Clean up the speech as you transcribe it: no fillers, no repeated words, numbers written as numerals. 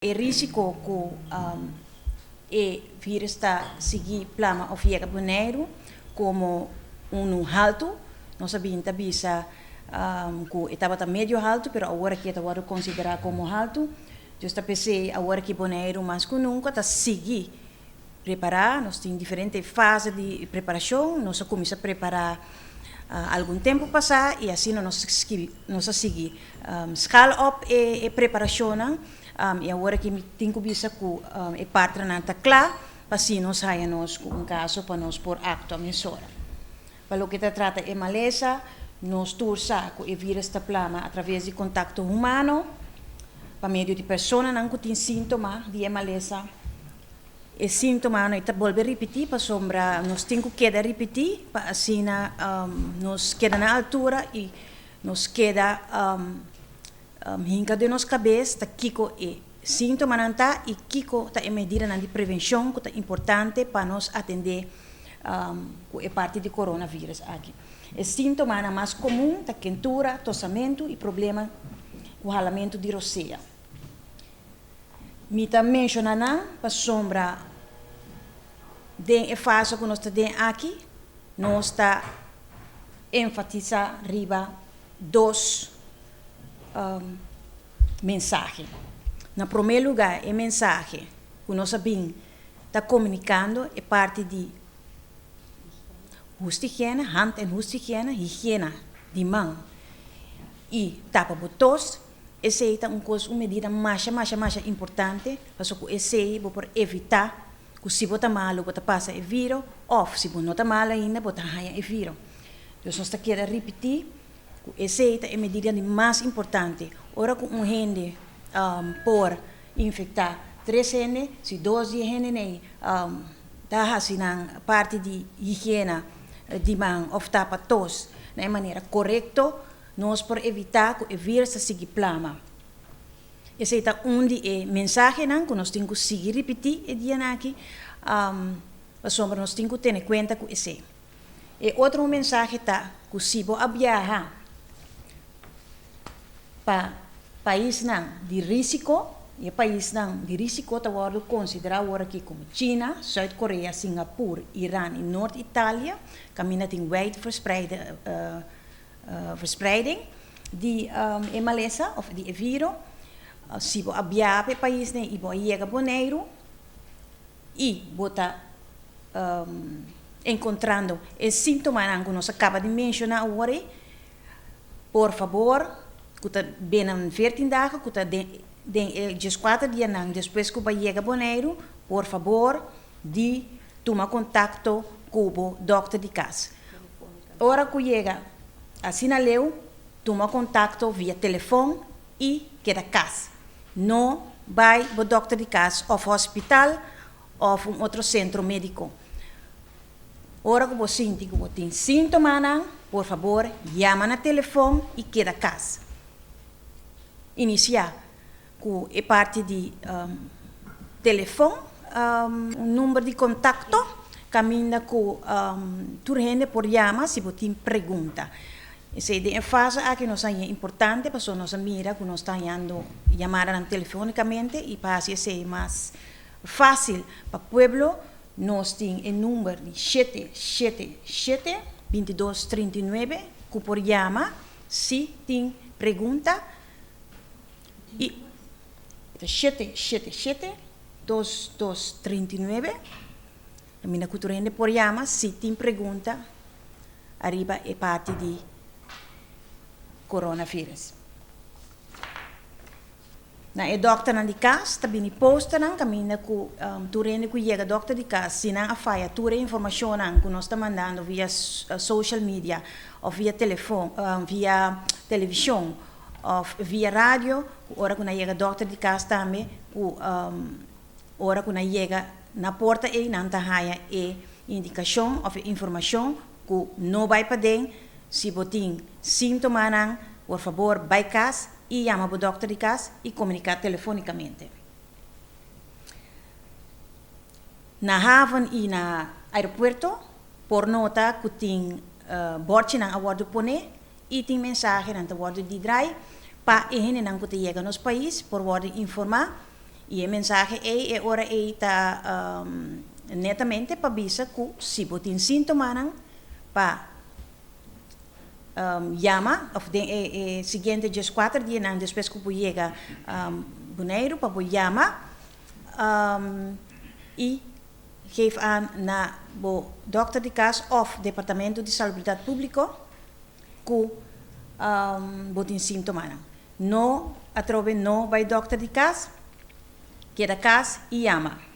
E rísiko ku e vírus ta sigui plama òf yega Boneiru komo unu haltu. Nos a bin ta bisa ku e tabata medio haltu, pero awor aki e ta wòrdu konsiderá komo haltu. Dus ta p'esei awor aki Boneiru mas ku nunka ta sigui prepará. Nos tin diferente fase di preparashon. Nos a kuminsá prepará algun tempu pasá i asina nos nos a sigui schaal op e preparashonnan. I awor aki mi tin ku bisa ku e partnernan ta kla pa si nos haña nos ku un kaso pa nos por aktua mesora. Pa loke ta trata e malesa, nos tur sa ku e vírus ta plama atraves di kontakto humano, pa medio di personanan ku tin síntoma di e malesa. E síntomanan e ta bolbe ripití pasobra nos tin ku keda ripití pa asina nos keda na altura i nos keda Hinka den nos kabes ta kiko e síntomanan ta i kiko ta e medidanan di prevenshon ku ta importante pa nos atendé ku e parti di coronavirus aki. E síntomanan mas komun ta kentura, tosamentu i problema ku halamentu di rosea. Mi ta menshoná nan pasobra den e fase ku nos ta den aki nos ta enfatisá riba dos mensahe. Na promé lugá e mensahe ku nos a bin ta komunikando e parti di hoesthigiëne, hand en hoesthigiëne, higiena di man i tapa bo tos, esei ta un kos, un medida masha masha masha importante pasobra ku esei bo por evitá ku si bo ta malu bo ta pasa e viro òf si bo no ta malu ainda bo ta haña e viro. Dus nos ta keda ripití ku esei ta e medida di mas importante. Ora ku un hende por infektá tres hende, si dos di e hendenan ta hasi nan parti di higiena di man òf tapa tos na e manera korekto, nos por evitá ku e vírus ta sigui plama. Esei ta un di e mensahenan ku nos tin ku sigui ripití e dianan aki, pasobra nos tin ku tene kuenta ku esei. E otro mensahe ta ku si bo a biaha pa paisnan di risiko, i e paisnan di risiko ta wòrdu konsiderá awor aki komo China, Zuid Korea, Singapur, Iran i Noord Italia, kaminda tin wijd verspreide verspreiding di e malesa òf di e viro. Si bo a biaha pa e paisnan i bo a yega Boneiru i bo ta encontrando e sintomanan cu nos a caba di menciona awor ey, por fabor cu ta binnen veertien dagen, cu ta den e dieskuater dianan despues cu bo a yega Boneiru, por fabor di tuma contacto cu bo dokter di cas. Ora cu yega asina leu, tuma contacto via telefon y keda cas. No bay bo dokter di cas of hospital òf un otro sentro médiko. Ora ku bo sinti ku bo tin síntomanan, por fabor yama na telefòn i keda kas. Inisiá ku e parti di telefòn, un number di kontakto kaminda ku tur hende por yama si bo tin pregunta. Esei den e fase aki nos a haña importante pasobra nos a mira ku nos ta hañando yamadanan telefónikamente i pa hasi esei mas Fácil pa pueblo nos tin e number di shete shete shete bintidos trinta i nuebe ku por yama si tin pregunta i ta shete shete shete dos dos trinta i nuebe kaminda ku tur hende por yama si tin pregunta ariba e parti di coronavirus. Na e dòkternan di kas ta bini posternan kaminda ku tur hende ku yega dòkter di kas si nan a faya tur e informashonnan ku nos ta mandando via social media òf via telefon via televishon òf via radio ku ora ku nan yega dòkter di kas tambe ku ora ku nan yega na porta ei nan ta haña e indikashon òf e informashon ku no bai paden si bo tin síntomanan por fabor bai kas. I yama bo dòkter di kas i komuniká telefónikamente. Na haven i na aeropuerto por nota ku tin bòrchinan a wòrdu poné i tin mensahenan ta wòrdu di drai pa e hendenan ku ta yega nos pais por wòrdu informá. I e mensahe ei e ora ei ta netamente pa bisa ku si bo tin síntomanan pa yama òf den e e siguiente 14 dianan despues ku bo yega Boneiru pa bo yama i geef aan na bo dòkter di kas òf Departamento di Salubridat Públiko ku bo tin síntomanan. No atrobe no bai dòkter di kas, keda kas i yama.